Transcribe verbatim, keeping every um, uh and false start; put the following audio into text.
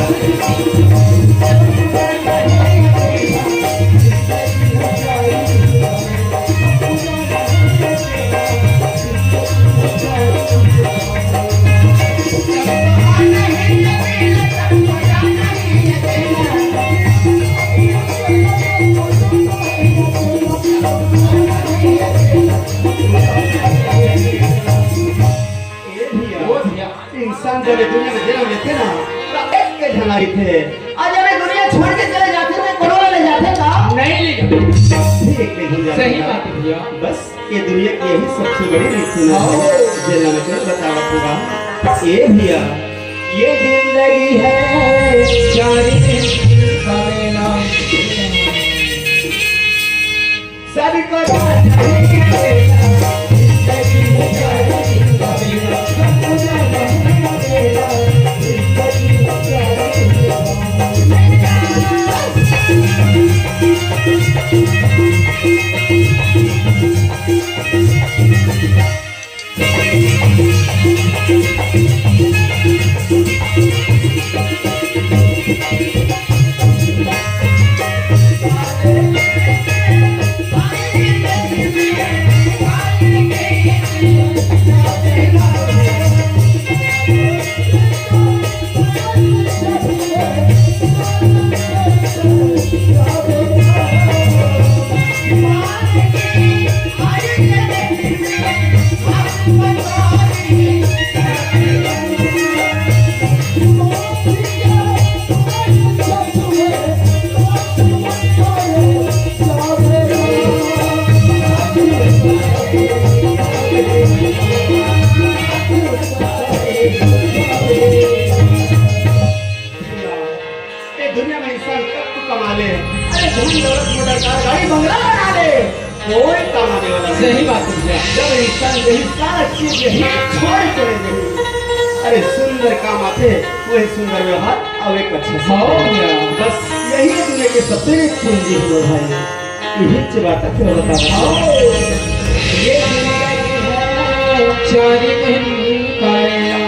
ए भैया, ओ भैया। इंसान जब ये दुनिया में जन्म लेथे ना, त एक के झन आथे। अउ जब ये दुनिया छोड़ के चले जाथे, त कोनो ला ले जाथे का? नहीं ले जाथे। भी एक के झन जाथे सही का? बात है भैया। बस ये दुनिया की यही सबसे बड़ी रीति है। हाँ। जेला मैं तेला बतावत हँव। ए भैया, ये जिंदगी है चार दिन का मेला। सबको ये दुनिया में इंसान कब तो कमा ले, अरे धन दौलत मोटर कार गाड़ी बंगला बना ले, कोई काम आने वाला नहीं। सही बात है भैया। जब इंसान यही सारा चीज यही छोड़ चले गए, अरे सुंदर काम आथे, वही सुंदर व्यवहार अउ एक अच्छा हाँ संस्कार। भैया। बस यही दुनिया के सबसे बड़ी पूंजी है भाई। यही बात है, फिर बताओ। ये दुनिया की है चार महीने का मेला।